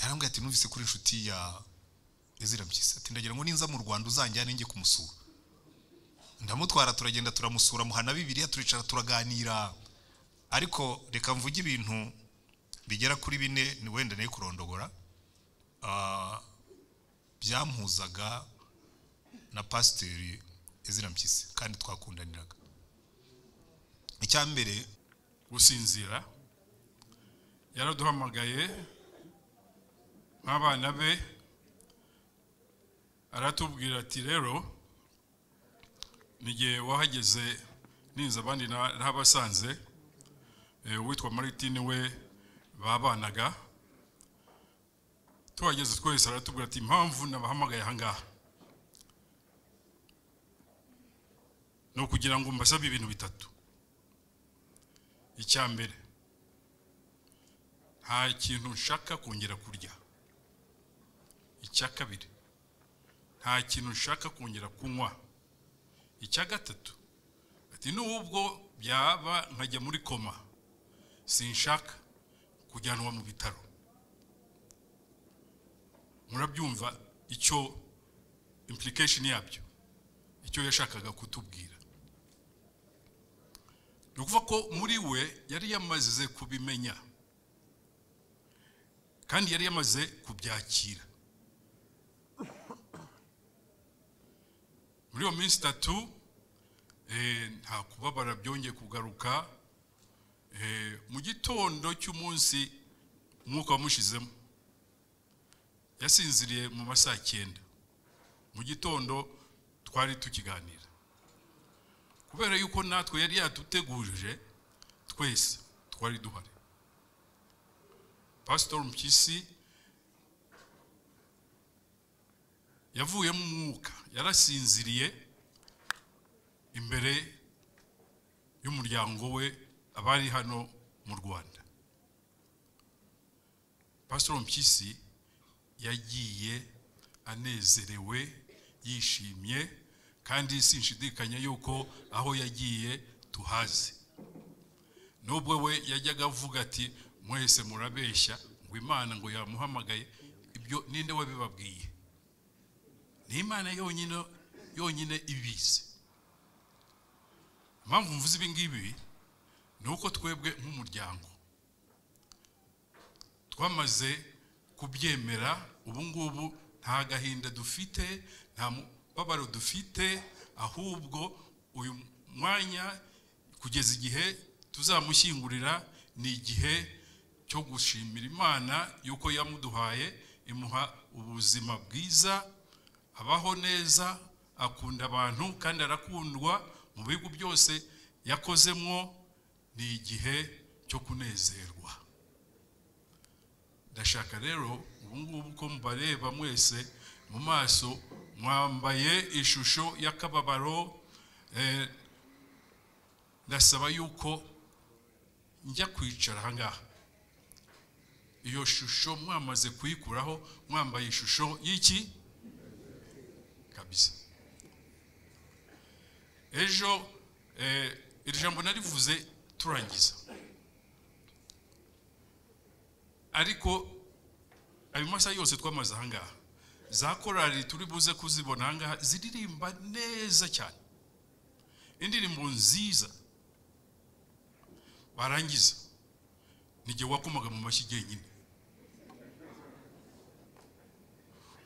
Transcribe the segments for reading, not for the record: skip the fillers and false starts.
Yarambwiye ati numvise kuri inshuti ya Ezra Mpyisi, ati ndagira ngo ninza mu Rwanda uzanjyane njye kumusura. Ndamutwara turagenda turamusura, muhana Bibiliya, turicara turaganira. Ariko reka mvuge ibintu bigera kuri bine, ni wenda nayo kurondogora, byampuzaga na Pasiteri Ezra Mpyisi kandi twakundaniraga. Icya mbere, gusinzira, yaraduhamagaye nk'abana be, aratubwira ati rero n'igihe wahageze ninza abandi ntabasanze, uwitwa Martin we babanaga, tuhageze twese aratubwira ati impamvu nabahamagaye aha ngaha ni ukugira ngo mbasabe ibintu bitatu. Icya mbere, nta kintu nshaka kongera kurya. Icya kabiri, nta kintu nshaka kongera kunywa. Icya gatatu, ati nubwo byaba nkajya muri koma sinshaka kujyanwa mu bitaro. Murabyumva icyo implication yabyo, icyo yashakaga kutubwira. Ni ukuvuga ko muri we yari yamaze kubimenya kandi yari yamaze kubyakira. Muri iyo minsi itatu nta kubabara byongeye kugaruka. Mu gitondo cy'umunsi umwuka wamushizemo, yasinziriye mu masaha 9. Mu gitondo twari tukiganira, kubera yuko natwe yari yaduteguje twese twari duhari. Pastor Mpyisi yavuye mu mwuka, yarasinziriye imbere y'umuryango we abari hano mu Rwanda. Pastor Mpyisi yagiye anezerewe, yishimye, kandi sinshidikanya yuko aho yagiye tuhazi. Nubwo we yajyaga avuga ati mwese murabeshya ngo Imana ngo yamuhamagaye, ibyo ninde wabibabwiye? Ni Imana yonyine yonyine ibizi. Impamvu mvuze ibi ngibi ni uko twebwe nk'umuryango twamaze kubyemera. Ubu ngubu nta gahinda dufite, nta mubabaro dufite, ahubwo uyu mwanya kugeza igihe tuzamushyingurira ni igihe cyo gushimira Imana yuko yamuduhaye, imuha ubuzima bwiza, abaho neza, akunda abantu kandi arakundwa mu bihugu byose yakozemwo. Ni igihe cyo kunezerwa. Ndashaka rero ubu ngubu ko mubareba mwese mu maso mwambaye ishusho y'akababaro, ndasaba yuko njya kwicara aha ngaha iyo shusho mwamaze kuyikuraho, mwambaye ishusho y'iki kabisa. Ejo iri jambo narivuze turangiza, ariko ayo masaha yose twamaze aha ngaha, za korali turi buze kuzibona aha ngaha ziririmba neza cyane, indirimbo nziza. Barangiza n'igihe wakomaga mu mashyi jyenyine.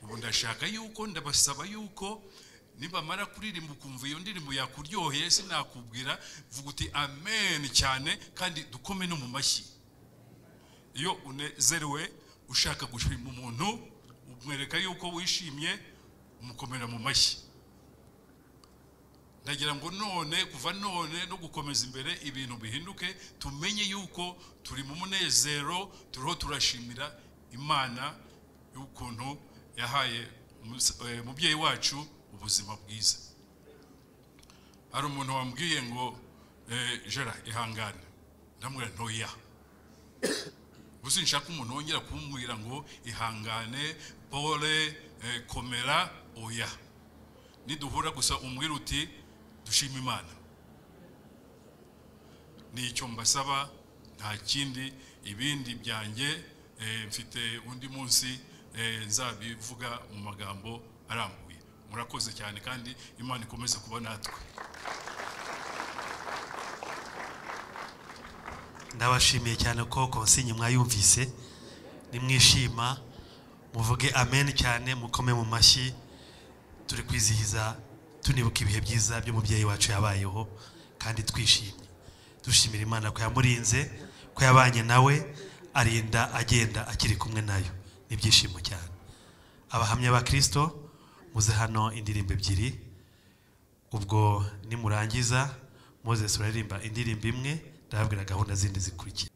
Ubu ndashaka yuko, ndabasaba yuko nibamara kuririmba ukumva iyo ndirimbo yakuryoheye, sinakubwira, vuga uti amen cyane, kandi dukome no mu mashyi. Iyo unezerewe ushaka gushima umuntu, umwereka yuko wishimye, umukomera mu mashyi. Ndagira ngo none, kuva none no gukomeza imbere, ibintu bihinduke, tumenye yuko turi mu munezero, turiho turashimira Imana y'ukuntu yahaye umubyeyi wacu ubuzima bwiza. Hari umuntu wambwiye ngo Jera ihangane, ndamubwira ntoya. Gusa nshaka umuntu wongera kumbwira ngo ihangane, pole, komera, oya. Niduhura gusa umbwira uti dushima Imana. Nicyo mbasaba, nta kindi. Ibindi byanjye Mfite undi munsi nzabivuga mu magambo arambuye. Murakoze cyane kandi Imana ikomeze kuba natwe. Ndabashimiye cyane ko consigne mwayumvise. Nimwishima muvuge amen cyane, mukome mu mashyi. Turi kwizihiza tunibuka ibihe byiza by'umubyeyi wacu yabayeho, kandi twishimye dushimira Imana ko yamurinze, ko yabanye nawe, arinda agenda akiri kumwe nayo. Ni ibyishimo cyane. Abahamya ba Kristo muze hano indirimbo ebyiri, ubwo nimurangiza Moses uraririmba indirimbo imwe, ndababwira gahunda zindi zikurikira.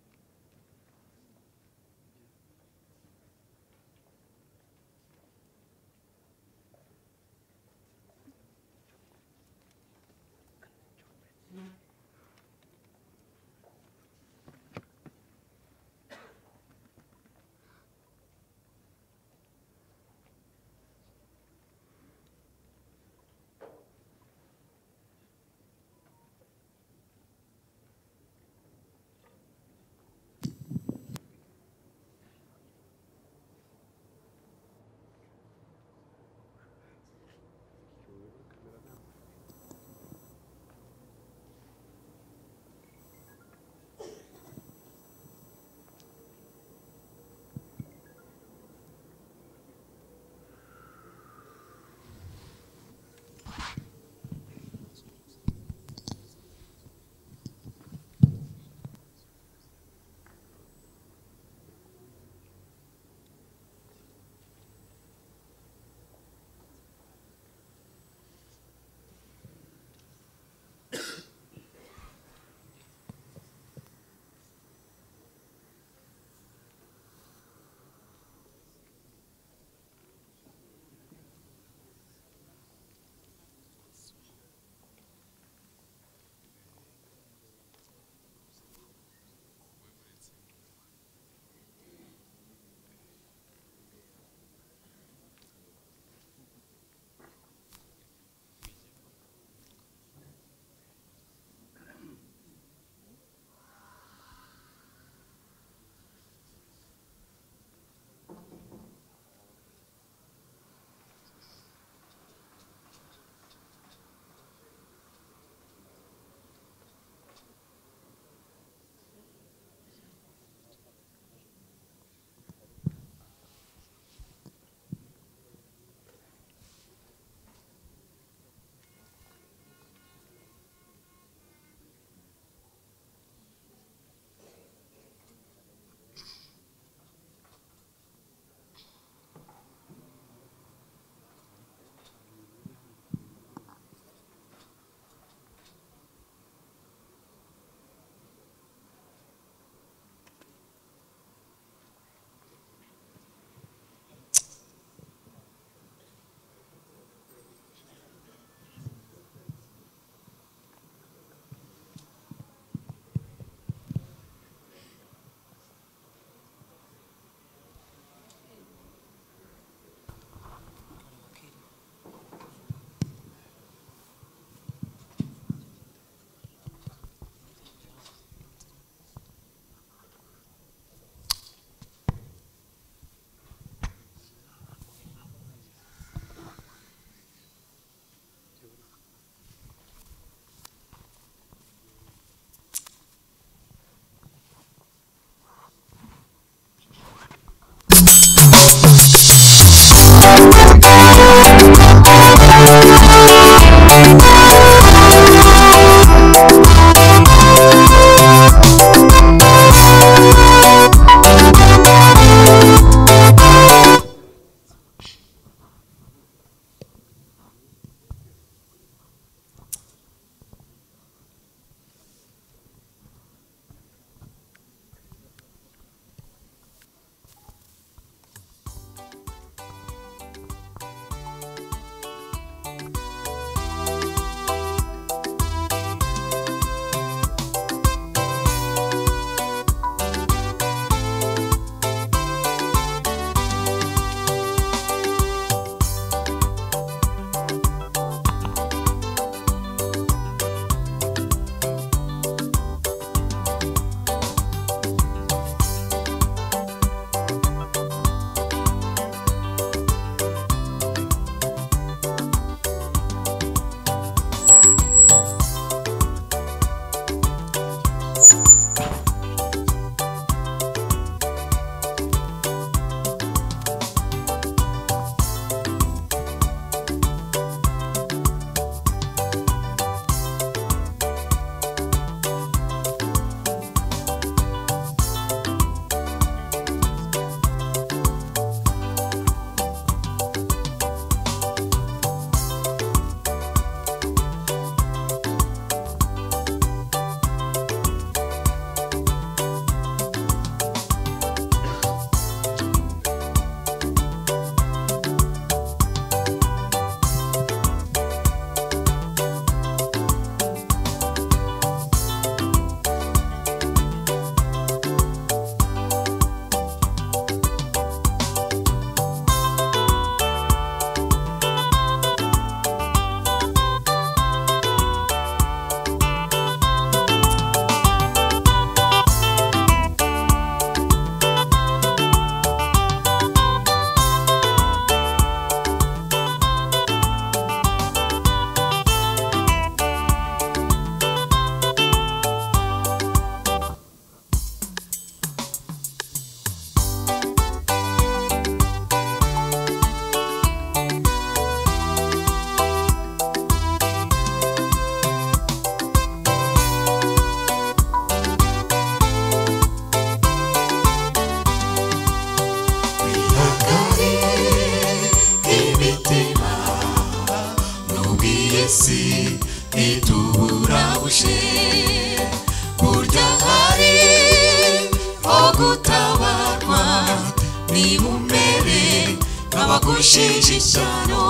Abagushije ishyano.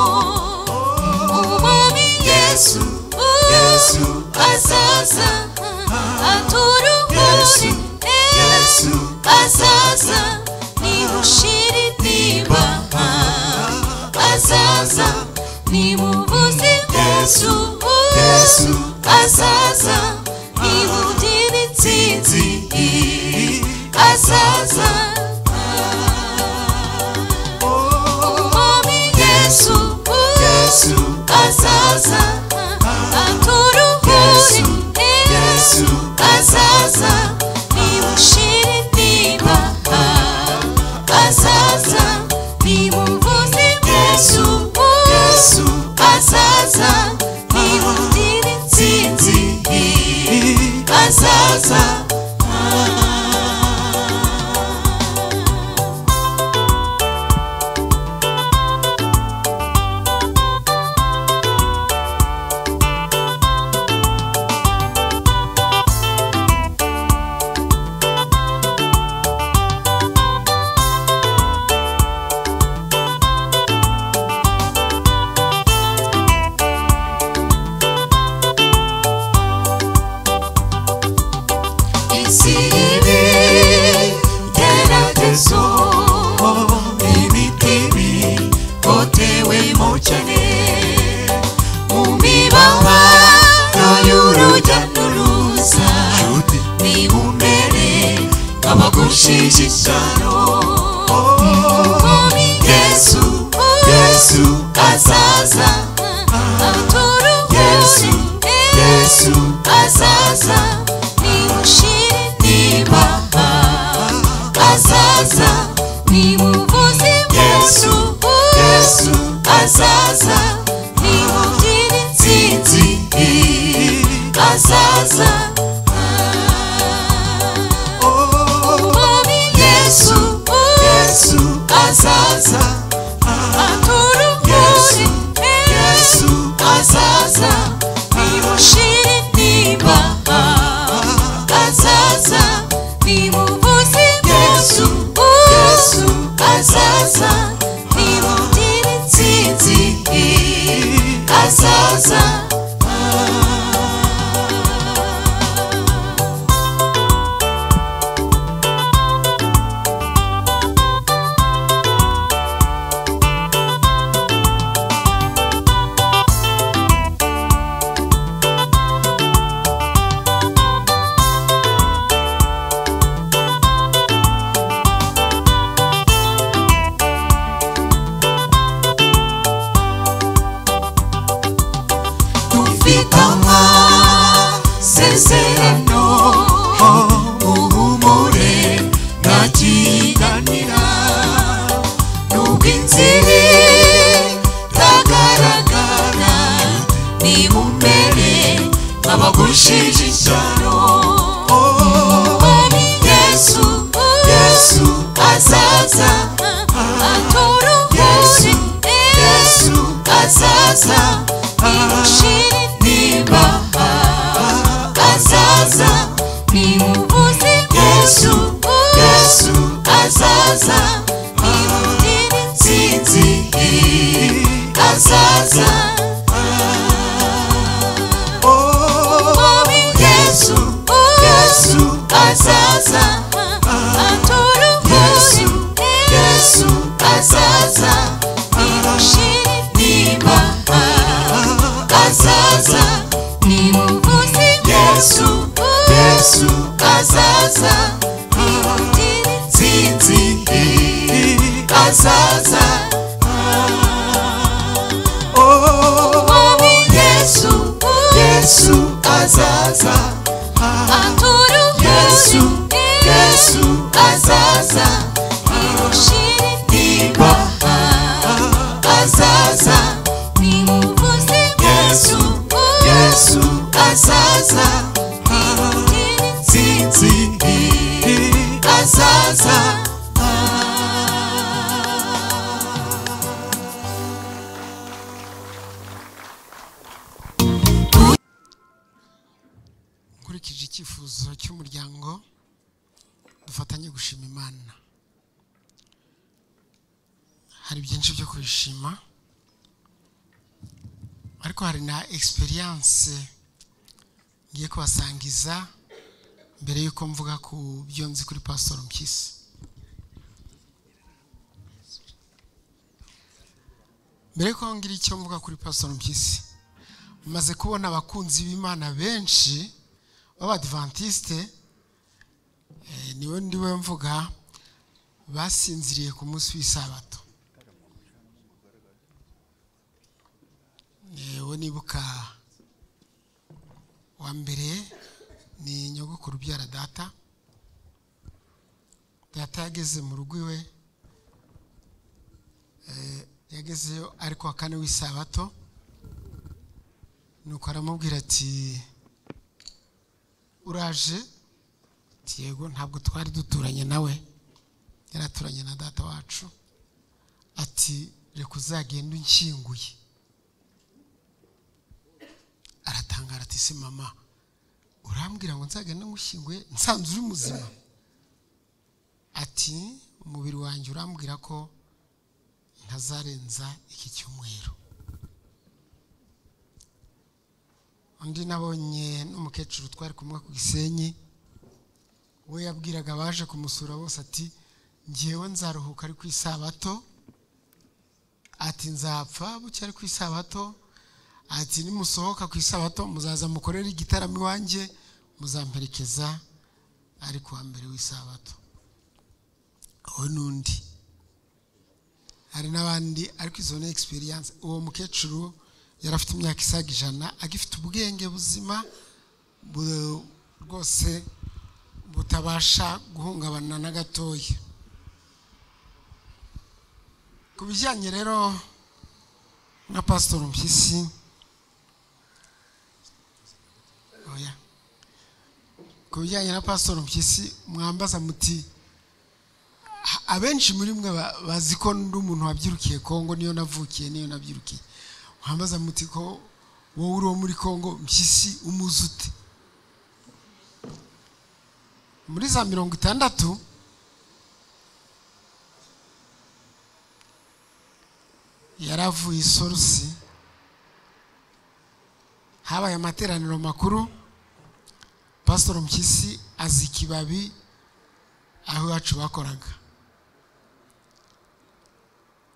Umwami Yesu, Yesu azaza aturuhure, Yesu azaza nimushire intimba, azaza nimubuze Yesu, Yesu azaza nimugire intsinzi, azaza. Umwami Yesu, Yesu azaza aturuhure, Yesu azaza nimushire intimba, azaza nimuvuze Yesu, Yesu azaza nimugire intsinzi, azaza. Yesu, Yesu azaza aturuhure, Yesu azaza nimushire intimba, azaza nimuvuze Yesu, Yesu azaza nimugire intsinzi, azaza. Umwami Yesu, Yesu azaza aturuhure, Yesu azaza nimushire intimba, azaza nimuvuze Yesu, Yesu azaza nimugire intsinzi, azaza. Amasezerano muhumure ntakinanira, nubwo inzira itagaragara nimumere abagushije ishyano. Umwami Yesu, Yesu azaza aturuhure, Yesu azaza nimushire intimba, azaza nimuvuze Yesu, Yesu azaza nimugire intsinzi, azaza. Umwami Yesu, Yesu azaza aturuhure, Yesu azaza nimushire intimba, azaza nimuvuze Yesu, Yesu azaza nimugire intsinzi, azaza. Umwami Yesu, Yesu azaza aturuhure, Yesu azaza nimushire intimba, azaza nimuvuze Yesu, Yesu azaza nimugire intsinzi, azaza. Nkurikije icyifuzo cy'umuryango dufatanye gushima Imana. Hari Hari byinshi byo kwishima, ariko hari na experience ngiye kubasangiza mbere yuko mvuga ku byo nzi kuri Pastor Mpyisi. Mbere yuko ngira icyo mvuga kuri Pastor Mpyisi, maze kubona abakunzi b'Imana benshi b'Abadventiste, niwe ndiwe mvuga, basinziriye ku munsi w'isabato. Yewe nibuka wa mbere ni nyogokuru ubyara data. Data yageze mu rugo iwe, yagezeyo ariko wa kane w'isabato, nuko aramubwira ati uraje? Ati yego, ntabwo twari duturanye nawe, yaraturanye na data wacu. Ati reka uzagende unshyinguye. Aratangara ati se mama, urambwira ngo nzagende ngushyinguye nsanze uri muzima? Ati umubiri wanjye urambwira ko ntazarenza iki cyumweru. Undi nabonye n'umukecuru twari kumwe ku Gisenyi, we yabwiraga abaje kumusura bose ati ngewe nzaruhuka ari ku isabato, ati nzapfa bucya ari ku isabato, ati nimusohoka ku isabato muzaza mukorere igitaramo iwanjye, muzamperekeza ari kuwa mbere w'isabato. Aho n'undi hari n'abandi, ariko izo ni experience. Uwo mukecuru yari afite imyaka isaga 100, agifite ubwenge buzima rwose butabasha guhungabana na gatoya. Ku bijyanye rero na Pastor Mpyisi, oya, ku bijyanye na Pastor Mpyisi mwambaza muti abenshi muri mwe bazi ko ndi umuntu wabyirukiye Kongo, niyo navukiye, niyo nabyirukiye. Mwambaza muti ko wowe uri muri Kongo, Mpyisi umuzute? Muri za 60 yaravuye isorusi, habaye amateraniro makuru, Pastor Mpyisi azi ikibabi aho iwacu bakoraga.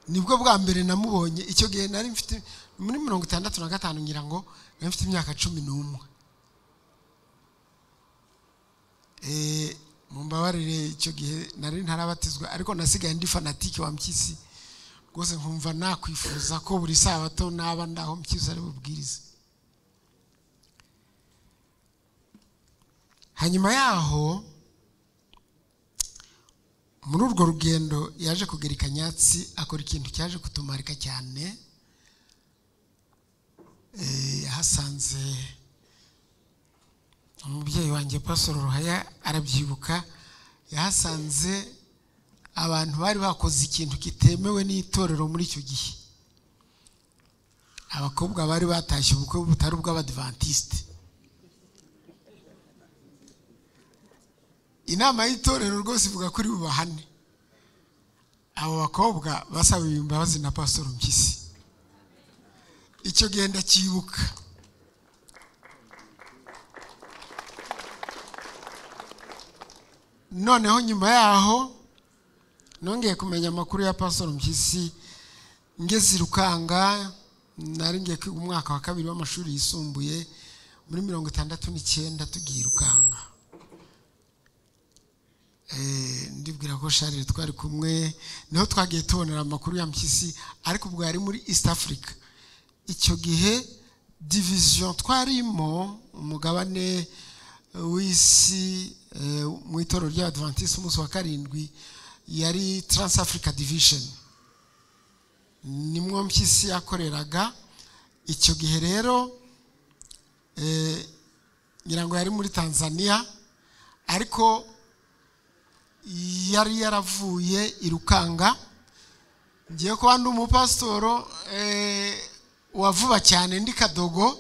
Nibwo bwa mbere namubonye. Icyo gihe nari mfite muri 65, ngira ngo nari mfite imyaka 11. Mumbabarire, icyo gihe nari ntarabatizwa, ariko nasigaye ndi fanatike wa Mpyisi rwose, nkumva nakwifuza ko buri sabato naba ndaho Mpyisi ari bubwirize. Hanyuma yaho muri urwo rugendo yaje kugera i Kanyatsi, akora ikintu cyaje kutumarika cyane. Yahasanze umubyeyi wanjye Pastor Ruhaya, arabyibuka. Yahasanze abantu bari bakoze ikintu kitemewe n'itorero muri icyo gihe. Abakobwa bari batashye ubukwe butari ubw'Abadventiste. Inama y'itorero rwose ivuga kuri bubahane. Abo bakobwa basabiwe imbabazi na Pastor Mpyisi. Icyo gihe ndacyibuka. Noneho nyuma yaho nongeye kumenya amakuru ya Pastor Mpyisi ngeze Rukanga, nari ngiye kwiga umwaka wa 2 w'amashuri yisumbuye muri 69 tugiye Rukanga. Ndibwira ko Charles twari kumwe, niho twagiye tubonera amakuru ya Mpyisi, ariko ubwo yari muri East Africa. Icyo gihe division twarimo, umugabane w'isi mu itorero ry'Abadventiste umunsi wa 7, yari Trans Africa Division, nimwo Mpyisi yakoreraga. Icyo gihe rero ngira ngo yari muri Tanzania, ariko yari yaravuye i Rukanga. Ngiye kuba ndi umupasitoro wa vuba cyane, ndi kadogo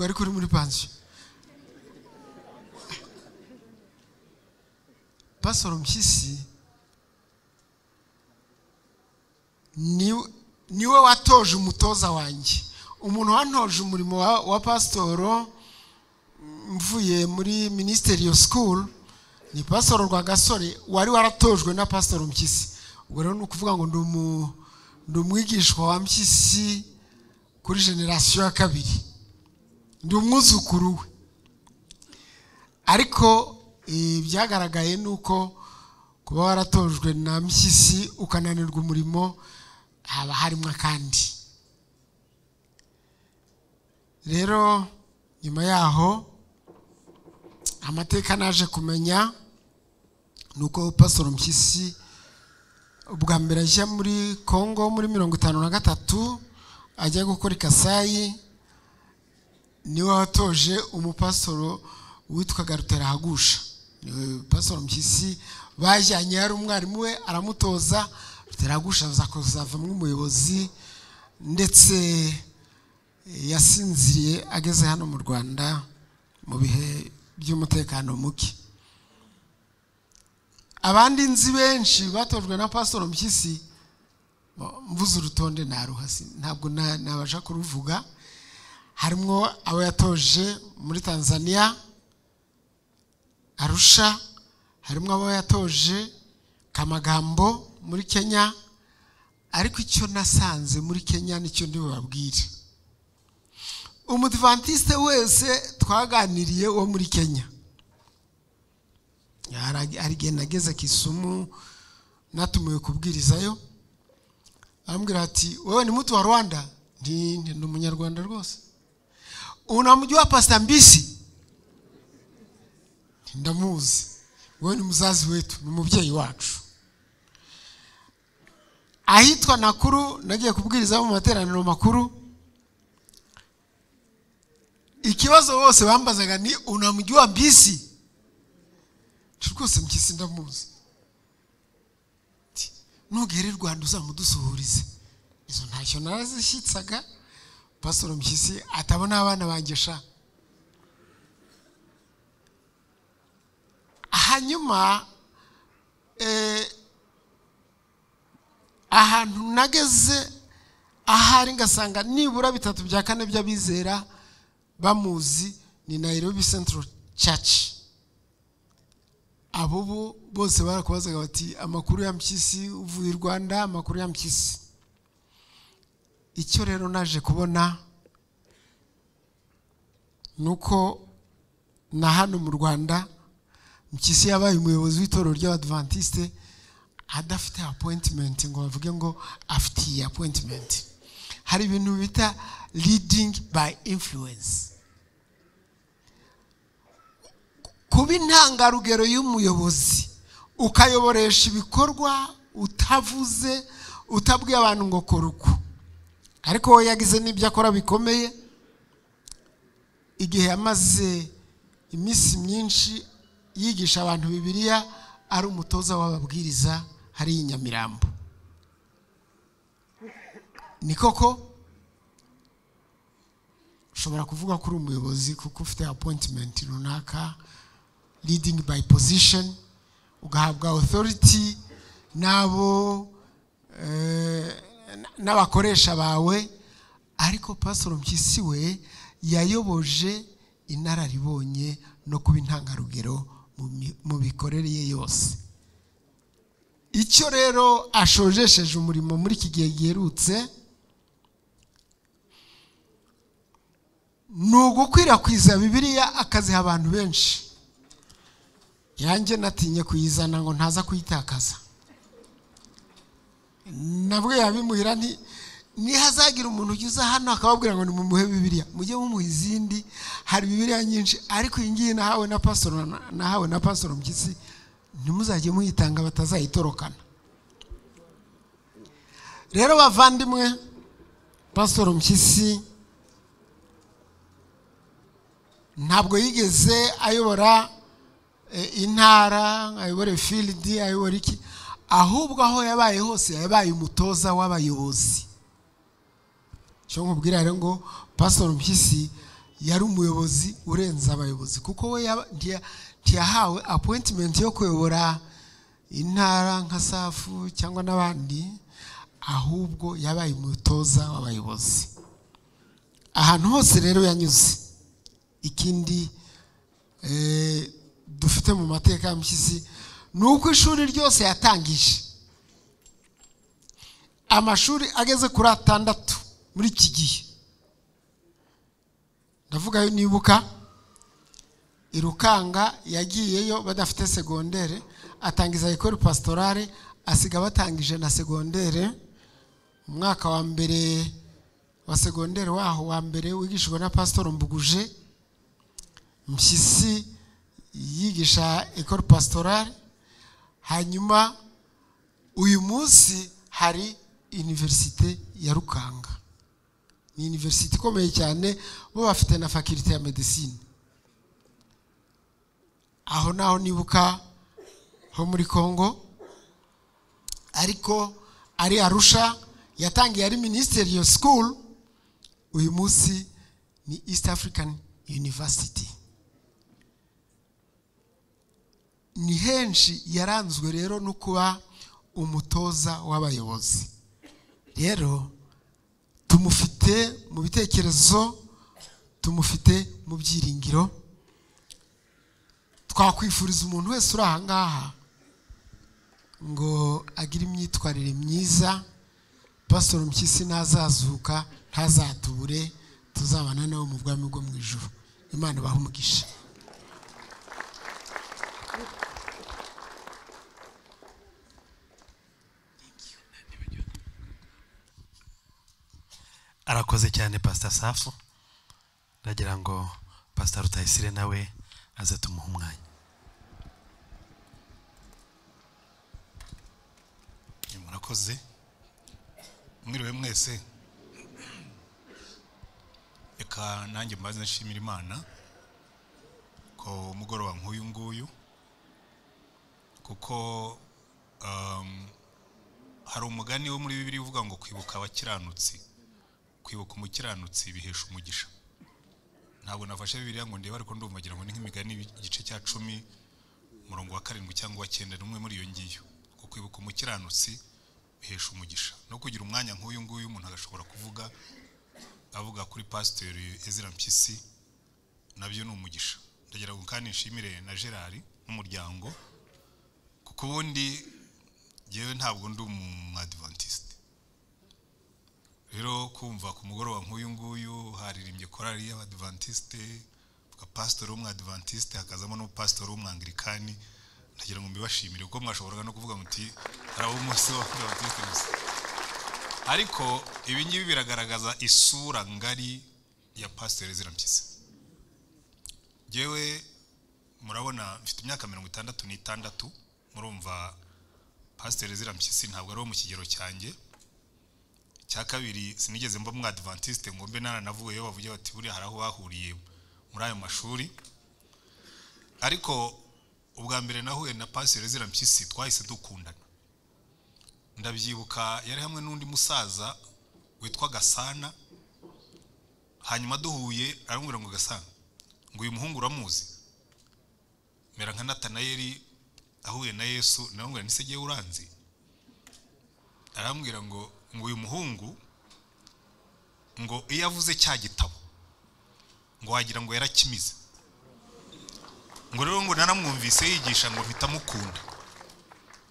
ariko uri muri pansiyo. Pastor Mpyisi Niwe watoje umutoza wanjye, umuntu wantoje umurimo wa pasitoro mvuye muri Ministerial School ni Pasitoro Rwagasore wari waratojwe na Pasitoro Mpyisi. Ubwo rero ni ukuvuga ngo ndi umwigishwa wa Mpyisi kuri generasiyo ya kabiri, ndi umwuzukuru we. Ariko ibyagaragaye ni uko kuba waratojwe na Mpyisi ukananirwa umurimo haba harimo akandi. Rero nyuma yaho amateka naje kumenya nuko Pastor Mpyisi ubwa mbere ajya muri Kongo muri 53 ajya gukora Kasayi, niwe watoje umupasoro witwaga Ruterahagusha. Niwe Pastor Mpyisi bajyanye, yari umwarimu we aramutoza. Ruterahagusha aza kuzavamo umuyobozi, ndetse yasinziriye ageze hano mu Rwanda mu bihe by'umutekano muke. Abandi nzi benshi batojwe na Pastor Mpyisi, mvuze urutonde naruhasi ntabwo nabasha kuruvuga. Harimo abo yatoje muri Tanzania Arusha, harimo abo yatoje Kamagambo muri Kenya. Ariko icyo nasanze muri Kenya nicyo ndi bubabwire. Umudventiste wese twaganiriye wo muri Kenya, hari igihe nageze Kisumu natumiwe kubwirizayo, arambwira ati wewe ni mtu wa Rwanda? Ndi umunyarwanda rwose. Unamjua Pastor Mbisi? Ndamuzi. Wewe ni mzazi wetu, ni umubyeyi wacu. Ahitwa Nakuru nagiye kubwiriza mu materaniro makuru, ikibazo bose bambazaga ni unamjua Mbisi? Rwose Mpyisi ndamuzi. Nugera i Rwanda uzamudusuhurize. Izo ntacyo narazishyitsaga. Pastor Mpyisi atabona abana banjye sha. Hanyuma ahantu nageze ahari ngasanga nibura 3 bya 4 by'abizera bamuzi ni Nairobi Central Church. Abo bose barakubazaga bati amakuru ya Mpyisi uvuye i Rwanda, amakuru ya Mpyisi. Icyo rero naje kubona nuko na hano mu Rwanda Mpyisi yabaye umuyobozi w'itorero ry'Abadventiste adafite appointment ngo bavuge ngo afite iyi appointment. Hari ibintu bita leading by influence. Kuba intangarugero y'umuyobozi ukayoboresha ibikorwa utavuze, utabwiye abantu ngo kora uku. Ariko we yagize n'ibyo akora bikomeye. Igihe yamaze iminsi myinshi yigisha abantu Bibiliya, ari umutoza w'ababwiriza hari i Nyamirambo. Ni koko ushobora kuvuga ko uri umuyobozi kuko ufite appointment runaka, leading by position, ugahabwa authority nabo n'abakoresha bawe. Ariko Pastor Mpyisi we yayoboje inararibonye no kuba intangarugero mu bikorere ye yose. Icyo rero ashojesheje umurimo muri iki gihe giherutse ni ugukwirakwiza Bibiliya akaziha abantu benshi. Yanjye natinye kuyizana ngo ntaza kuyitakaza. Nabwo yabimuhira nti nihazagira umuntu ugize hano akababwira ngo nimumuhe Bibiliya, mujye mumuha izindi, hari Bibiliya nyinshi, ariko iyi ngiyi nahawe na Pastor, nahawe na Pastor Mpyisi, ntimuzajye muyitanga batazayitorokana. Rero bavandimwe, Pastor Mpyisi ntabwo yigeze ayobora intara, ayobore field, ayobora iki, ahubwo aho yabaye hose yabaye umutoza w'abayobozi. Cyo nkubwira rero ngo Pastor Mpyisi yari umuyobozi urenze abayobozi, kuko we ntiyahawe appointment yo kuyobora intara nka Safu cyangwa n'abandi, ahubwo yabaye umutoza w'abayobozi ahantu hose rero yanyuze. Ikindi dufite mu mateka ya Mpyisi ni uko ishuri ryose yatangije amashuri ageze kuri 6 muri iki gihe. Ndavuga nibuka Irukanga yagiyeyo badafite segondere, atangiza école pastorale, asiga batangije na segondere. Umwaka wa mbere wa segondere waho wa mbere wigishijwe na Pastor Mbuguje. Mpyisi yigisha école pastorale. Hanyuma uyu munsi hari université ya Rukanga, ni université ikomeye cyane, bo bafite na faculté ya medicine. Aho naho nibuka ho muri Kongo, ariko ari Arusha yatangiye ari ministerial school, uyu munsi ni East African University. Ni henshi yaranzwe rero no kuba umutoza w'abayobozi. Rero tumufite mu bitekerezo, tumufite mu byiringiro. Twakwifuriza umuntu wese uri aha ngaha ngo agire imyitwarire myiza. Pastor Mpyisi nazazuka ntazatubure, tuzabana nawe mu bwami bwo mu ijuru. Imana ibahe umugisha. Arakoze cyane Pastor Safu. Ndagira ngo Pastor Rutayisire nawe aze tumuhe umwanya. Murakoze, mwiriwe mwese. Reka nanjye mbaze nshimira Imana ko umugoroba nk'uyu nguyu, kuko hari umugani wo muri Bibiliya uvuga ngo kwibuka abakiranutsi, kwibuka umukiranutsi bihesha umugisha. Ntabwo nafashe Bibiliya ngo ndebe, ariko ndumva ngira ngo ni nk'imigani igice cya 10 umurongo wa 7 cyangwa wa 9, rumwe muri iyo ngiyo. Ko kwibuka umukiranutsi bihesha umugisha. No kugira umwanya nk'uyu nguyu umuntu agashobora kuvuga avuga kuri Pastor Ezra Mpyisi nabyo ni umugisha. Ndagira ngo kandi nshimire na Gerard n'umuryango, kuko ubundi jewe ntabwo ndi umwadventiste. Rero kumva ku mugoroba nk'uyu nguyu haririmbye korali y'abadventiste, ka pastor w'umwadventiste, hakazamo n'umupastor w'umwanglikani, ndagira ngo mbibashimire kuko mwashoboraga no kuvuga muti hari abo umunsi w'abadventiste gusa. Ariko ibi ngibi biragaragaza isura ngari ya Pastor Ezra Mpyisi. Jewe murabona mfite imyaka 66, murumva Pastor Ezra Mpyisi ntabwo ari wo mu kigero cyanjye. Cya kabiri sinigeze mba umwadventiste ngo mbe naranavuyeyo bavuge bati buriya hari aho bahuriye muri ayo mashuri. Ariko ubwa mbere nahuye na Pastor Ezra Mpyisi twahise dukundana. Ndabyibuka yari hamwe n'undi musaza witwa Gasana, hanyuma duhuye aramubwira ngo Gasana, ngo uyu muhungu uramuzi? Mera nka Natanayeli ahuye na Yesu, namubwira nti se jyewe uranzi? Arambwira ngo uyu muhungu ngo iyo avuze cya gitabo ngo wagira ngo yarakimize. Ngo rero ngo naramwumvise yigisha ngo mpita mukunda.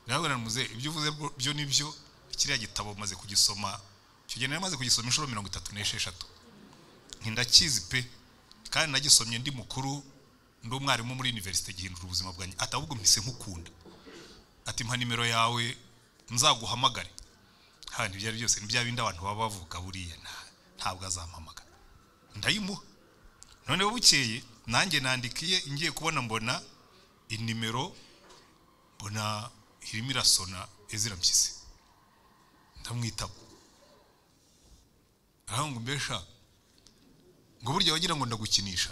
Ndabona muze ibyo uvuze byo nibyo, kiriya gitabo maze kugisoma, icyo gihe nari maze kugisoma inshuro 36. Ntindakizi pe, kandi nagisomye ndi mukuru, ndi umwarimu muri universite, gihindura ubuzima bwanjye. Ati ahubwo mpise nkukunda. Ati mpa nimero yawe nzaguhamagare. Handi byari byose ni bya bindi abantu baba bavuga buriya ntabwo azampamagara. Ndayimuha. Noneho bukeye nanjye nandikiye, ngiye kubona mbona inimero, mbona irimo irasona Ezra Mpyisi. Ndamwitaba. Araho ngo mbesha ngo burya wagira ngo ndagukinisha.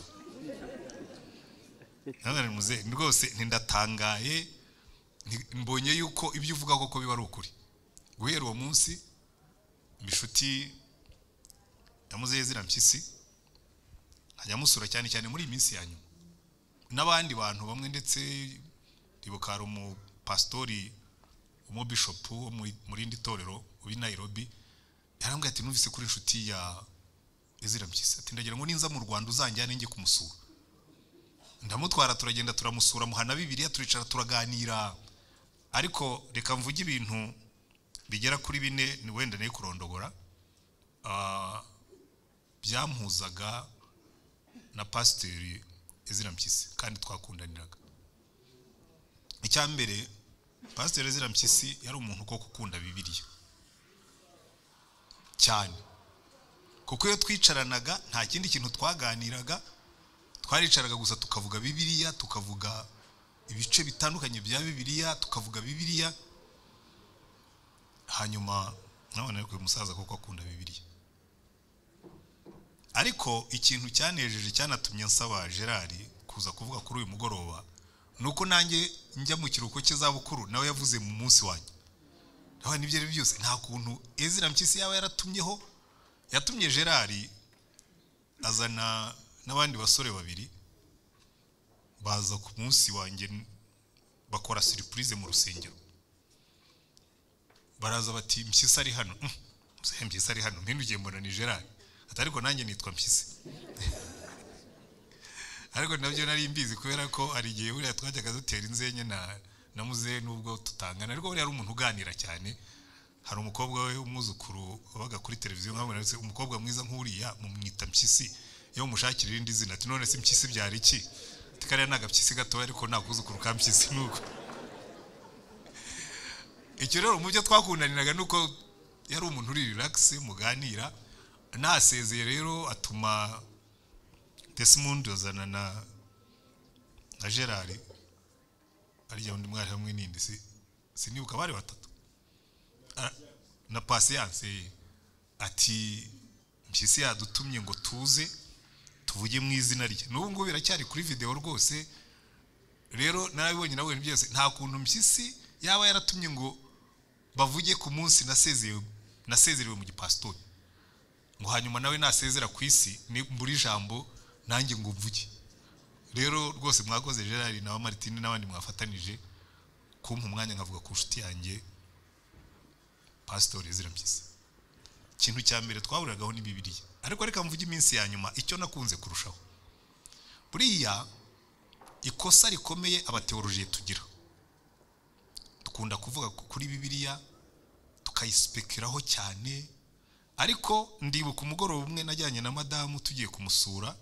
Nagane muze rwose ntindatangaye, mbonye yuko ibyo uvuga koko biba ari ukuri. Guhera uwo munsi mishuti ya muze Ezra Mpyisi nkajya musura cyane cyane muri iyi minsi ya nyuma, n'abandi bantu bamwe, ndetse ndibuka hari umupastori Umubishopu wo mu rindi torero w'i Nairobi yarambwiye ati numvise kuri inshuti ya Ezra Mpyisi, ati ndagira ngo ninza mu Rwanda uzanjyane njye kumusura. Ndamutwara turagenda turamusura, muhana Bibiliya, turicara turaganira. Ariko reka mvuge ibintu bigera kuri bine, ni wenda nayo kurondogora, byampuzaga na Pasiteri Ezra Mpyisi kandi twakundaniraga. Icya mbere, Pasiteri Ezra Mpyisi yari umuntu koko ukunda Bibiliya cyane, kuko iyo twicaranaga nta kindi kintu twaganiraga, twaricaraga gusa tukavuga Bibiliya, tukavuga ibice bitandukanye bya Bibiliya, tukavuga Bibiliya. Hanyuma nabona ariko uyu musaza koko akunda Bibiliya. Ariko ikintu cyanejeje cyanatumye nsaba Gerard kuza kuvuga kuri uyu mugoroba, nuko nanjye njya mu kiruhuko cy'izabukuru nawe yavuze mu munsi wanjye. Nawe nibyo ari byose, nta kuntu Ezra Mpyisi yaba yaratumyeho, yatumye Gerard azana n'abandi basore babiri baza ku munsi wanjye bakora surprise mu rusengero. Baraza bati Mpyisi ari hano. Mpyisi ari hano, mpindukiye mbona ni Gerard. Ati ariko nanjye nitwa Mpyisi. Ariko nabyo nari mbizi kubera ko hari igihe buriya twajyaga dutera inzenye na muzehe nubwo tutangana, ariko buriya ari umuntu uganira cyane. Hari umukobwa we umwuzukuru wabaga kuri televiziyo, nkabona umukobwa mwiza nk'uriya mumwita Mpyisi, iyo mushakira irindi zina ati none se Mpyisi byari iki? Ati kariya ni agapyisi gatoya ariko nta kuzukuru ka Mpyisi. Nuko icyo rero mu byo twakundaniraga nuko yari umuntu uri relax muganira. Nasezeye rero atuma Desmond azana na Gerard, arya undi mwari hamwe n'indi sinibuka bari batatu na Patience, ati Mpyisi yadutumye ngo tuze tuvuge mu izina rye. N'ubu ngubu biracyari kuri video rwose. Rero narabibonye nawe byose, nta kuntu Mpyisi yaba yaratumye ngo bavuge ku munsi nasezerewe mu gipastori, ngo hanyuma nawe nasezera ku isi mburi ijambo nanjye ngo mvuge. Rero rwose mwakoze Gerard na Martine n'abandi mwafatanije kumpa umwanya nkavuga ku nshuti yanjye Pastor Ezra Mpyisi. Ikintu cya mbere twahuragaho ni Bibiliya. Ariko reka mvuge iminsi ya nyuma icyo nakunze kurushaho. Buriya ikosa rikomeye abateolojiye tugira, dukunda kuvuga kuri Bibiliya tukayispekeraho cyane. Ariko ndibuka umugoroba umwe najyanye na madamu tugiye kumusura,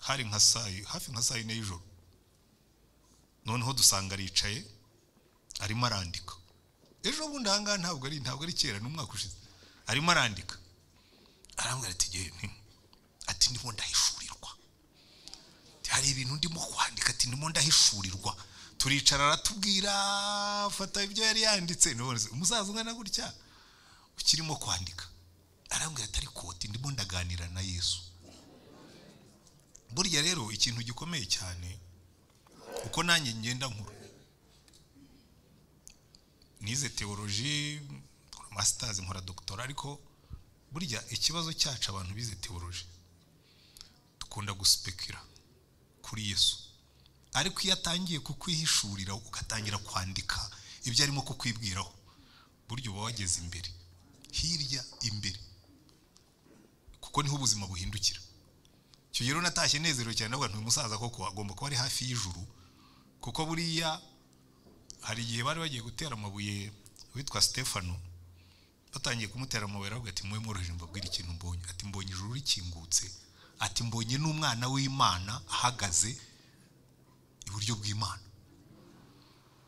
hari nka hafi nka saa 4 y'ijoro. Noneho dusanga aricaye arimo arandika. Ejo bundi ahangaha ntabwo ari kera, ni umwaka ushize. Arimo arandika, arambwira ati nti ati ndimo ndahishurirwa, hari ibintu ndimo kwandika, ati ndimo ndahishurirwa. Turicara aratubwira, fata ibyo yari yanditse. None umusaza ungana gutya ukirimo kwandika, arambwira ati ariko ndimo ndaganira na Yesu. Burya rero ikintu gikomeye cyane, uko nanjye ngenda nkuru, nize theology, masters, nkora doctora, ariko burya ikibazo cyacu abantu bize theology dukunda guspekira kuri Yesu. Ariko iyo atangiye kukwihishurira ugatangira kwandika ibyo arimo kukwibwiraho, burya uba wageze imbere, hirya imbere, kuko niho ubuzima buhindukira. Icyo rero natashye nezerewe cyane, ndavuga nti uyu musaza koko agomba kuba ari hafi y'ijuru, kuko buriya hari igihe bari bagiye gutera amabuye witwa Stefano, batangiye kumutera amabuye aravuga ati mwe mworoheje mbabwire ikintu mbonye, ati mbonye ijuru rikingutse, ati mbonye n'umwana w'Imana ahagaze iburyo bw'Imana.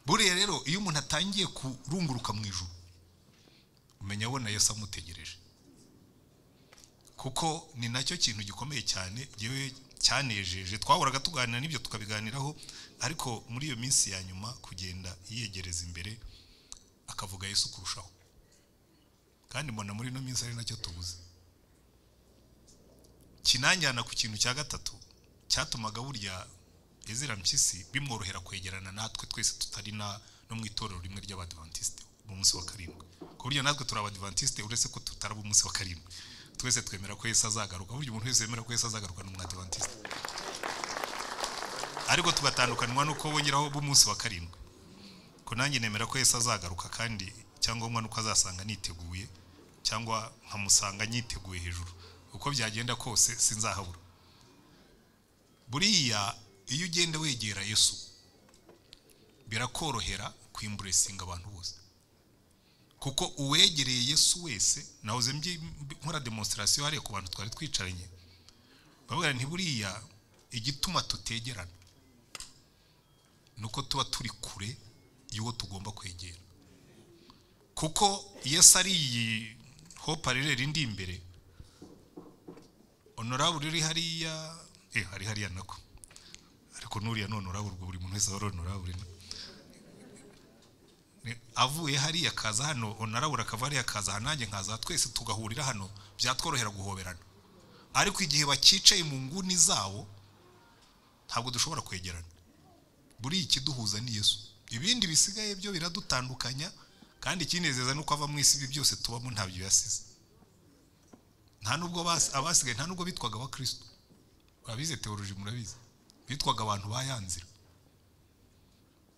Buriya rero iyo umuntu atangiye kurunguruka mu ijuru, umenya abona Yesu amutegereje, kuko ni nacyo kintu gikomeye cyane yewe cyanejeje. Twahoraga tuganira n'ibyo tukabiganiraho, ariko muri iyo minsi ya nyuma kugenda yiyegereza imbere akavuga Yesu kurushaho. Kandi mbona muri ino minsi ari nacyo tubuze. Kinanjyana ku kintu cya gatatu cyatumaga burya Ezra Mpyisi bimworohera kwegerana natwe twese tutari no mu itorero rimwe ry'Abadventiste mu munsi wa karindwi. Ku buryo natwe turi Abadventiste uretse ko tutaraba umunsi wa karindwi, twese twemera ko Yesu azagaruka. Burya umuntu wese yemera ko Yesu azagaruka ni umwadventiste, ariko tugatandukanywa nuko bongeraho b'umunsi wa karindwi. Ko nanjye nemera ko Yesu azagaruka, kandi icyangombwa nuko azasanga niteguye cyangwa nkamusanga nyiteguye hejuru. Uko byagenda kose sinzahabura. Buriya iyo ugenda wegera Yesu birakorohera kwimburesinga abantu bose, kuko uwegereye Yesu wese, nahoze nkora demonstration hariya ku bantu twari twicaranye, bavuga nti buriya igituma tutegerana nuko tuba turi kure y'uwo tugomba kwegera. Kuko Yesu ari iyi hope riri ndi imbere, honorable uri hariya, hari hariya nako, ariko nuriya none honorable, buri muntu wese aba honorable, avuye hariya akaza hano, honorable akava hariya akaza hano, nanjye nkaza, twese tugahurira hano, byatworohera guhoberana. Ariko igihe bakicaye mu nguni zabo ntabwo dushobora kwegerana. Buri ikiduhuza ni Yesu, ibindi bisigaye byo biradutandukanya. Kandi ikinezeza nuko ava mu isi ibi byose tubamo ntabyo yasize. Nta nubwo abasigaye, nta nubwo bitwaga abakristo, abize teoloji murabizi, bitwaga abantu bayanzira.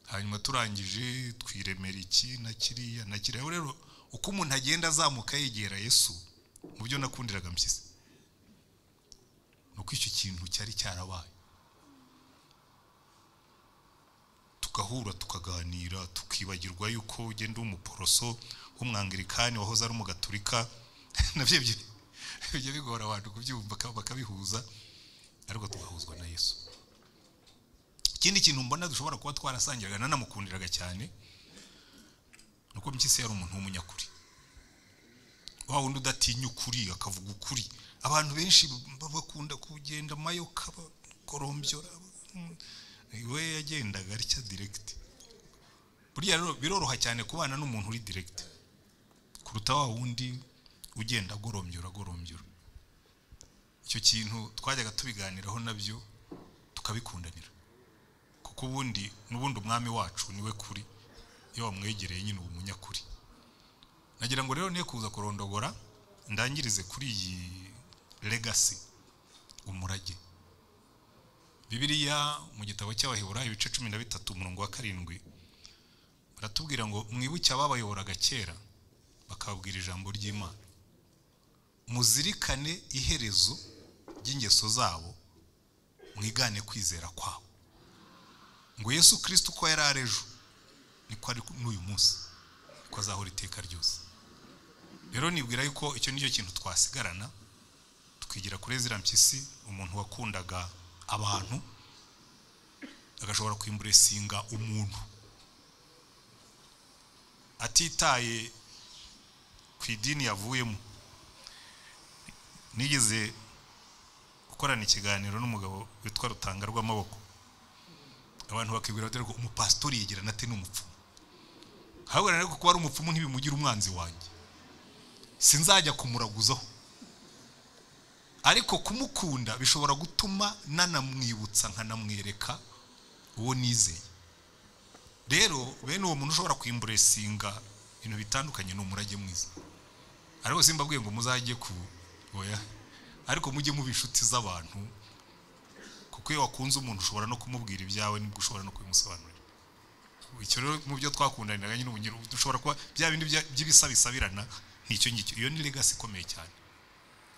Hanyuma turangije twiremera iki na kiriya na kiriya. Rero uko umuntu agenda azamuka yegera Yesu, mu byo nakundiraga Mpyisi nuko icyo kintu cyari cyarabaye, tugahura tukaganira, tukibagirwa yuko ugenda umuporoso w'umwangilikani wahoze ari umugaturika, nabyo bijya bigora abantu kubyumva bakabihuza, ariko tugahuzwa na Yesu. Ikindi kintu mbona dushobora kuba twarasangiraga nanamukundiraga cyane, nuko Mpyisi yari umuntu w'umunyakuri, wa wundi udatinya ukuri akavuga ukuri. Abantu benshi bakunda kugenda mayoka bakorombyora, we yagendaga atya direct. Buriya rero biroroha cyane kubana n'umuntu uri direct kuruta wa wundi ugenda agorombyora agorombyora. Icyo kintu twajyaga tubiganiraho nabyo tukabikundanira, kuko ubundi n'ubundi umwami wacu niwe kuri, iyo wamwegereye nyine uba umunyakuri. Nagira ngo rero niye kuza kurondogora, ndangirize kuri iyi legacy, umurage. Bibiliya mu gitabo cy'Abaheburayo ibice 13 umurongo wa 7 baratubwira ngo mwibuke ababayoboraga kera bakababwira ijambo ry'Imana, muzirikane iherezo ry'ingeso zabo, mwigane kwizera kwabo. Ngo Yesu Kristo uko yari ari ejo niko ari n'uyu munsi, niko azahora iteka ryose. Rero nibwira yuko icyo nicyo kintu twasigarana, tukigira kuri Ezra Mpyisi, umuntu wakundaga abantu, agashobora kwimburesinga umuntu atitaye ku idini yavuyemo. Nigeze gukorana ikiganiro n'umugabo witwa Rutanga rw'Amaboko, abantu bakibwira bati umupasitori yegerana ate n'umupfumu? Ahubwo rero kuko ari umupfumu ntibimugira umwanzi wanjye, sinzajya kumuraguzaho, ariko kumukunda bishobora gutuma nanamwibutsa nkanamwereka uwo nizeye. Rero bene uwo muntu ushobora kwimburesinga ibintu bitandukanye ni umurage mwiza. Ariko simbabwiye ngo muzajye ku oya, ariko mujye muba inshuti z'abantu, kuko iyo wakunze umuntu ushobora no kumubwira ibyawe, nibwo ushobora no kubimusobanurira. Icyo rero mu byo twakundaniraga nyine ubu dushobora kuba bya bindi by'ibisabisabirana n'icyo ngicyo. Iyo ni legacy ikomeye cyane,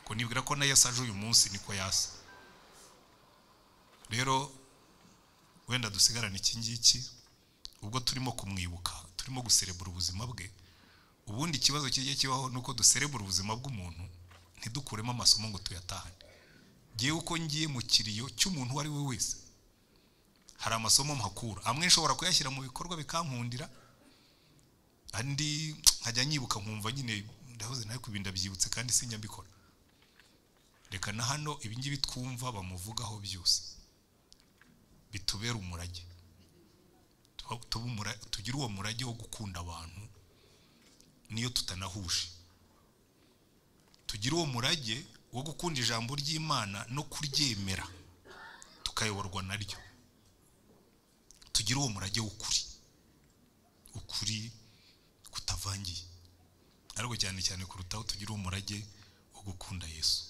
ko nibwira ko na Yesu aje uyu munsi niko yasa. Rero wenda dusigarana iki ngiki, ubwo turimo kumwibuka, turimo guserebura ubuzima bwe. Ubundi ikibazo kijya kibaho nuko duserebura ubuzima bw'umuntu ntidukuremo amasomo ngo tuyatahane. Ngiye uko ngiye mu kiriyo cy'umuntu uwo ari we wese, hari amasomo mpakura, amwe nshobora kuyashyira mu bikorwa bikankundira, andi nkajya nyibuka nkumva nyine ndahoze nawe kubinda byibutse kandi sinjya mbikora. Reka na hano ibi ngibi twumva bamuvugaho byose bitubera umurage, tugire uwo murage wo gukunda abantu niyo tutanahuje, tugire uwo murage wo gukunda ijambo ry'Imana no kuryemera tukayoborwa naryo, tugire uwo murage w'ukuri, ukuri kutavangiye, ariko cyane cyane kurutaho tugire uwo murage wo gukunda Yesu.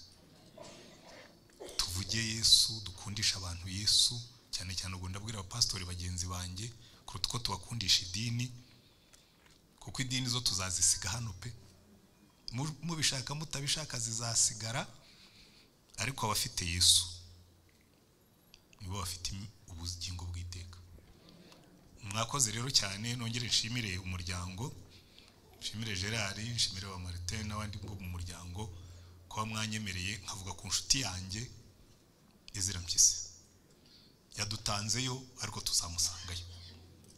Tuvuge Yesu, dukundisha abantu Yesu, cyane cyane ubwo ndabwira abapasitori bagenzi banjye Kuruta uko tubakundisha idini, kuko idini zo tuzazisiga hano pe, mubishaka mutabishaka zizasigara, ariko abafite Yesu nibo bafite ubugingo bw'iteka. Mwakoze rero cyane, nongere nshimire umuryango, nshimire Gerard, nshimire wa Martin n'abandi bo mu muryango kuba mwanyemereye nkavuga ku nshuti yanjye Ezra Mpyisi. Yadutanzeyo ariko tuzamusangayo,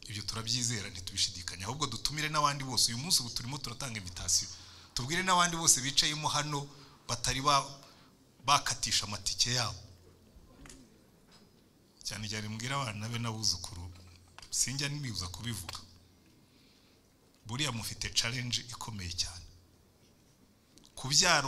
ibyo turabyizera ntitubishidikanya, ahubwo dutumire n'abandi bose. Uyu munsi ubu turimo turatanga invitation, tubwire n'abandi bose bicayemo hano batari bakatisha amatike yabo, cyane cyane mbwira abana be n'abuzukuru, sinjya nibuza kubivuga, buriya mufite challenge ikomeye cyane kubyara.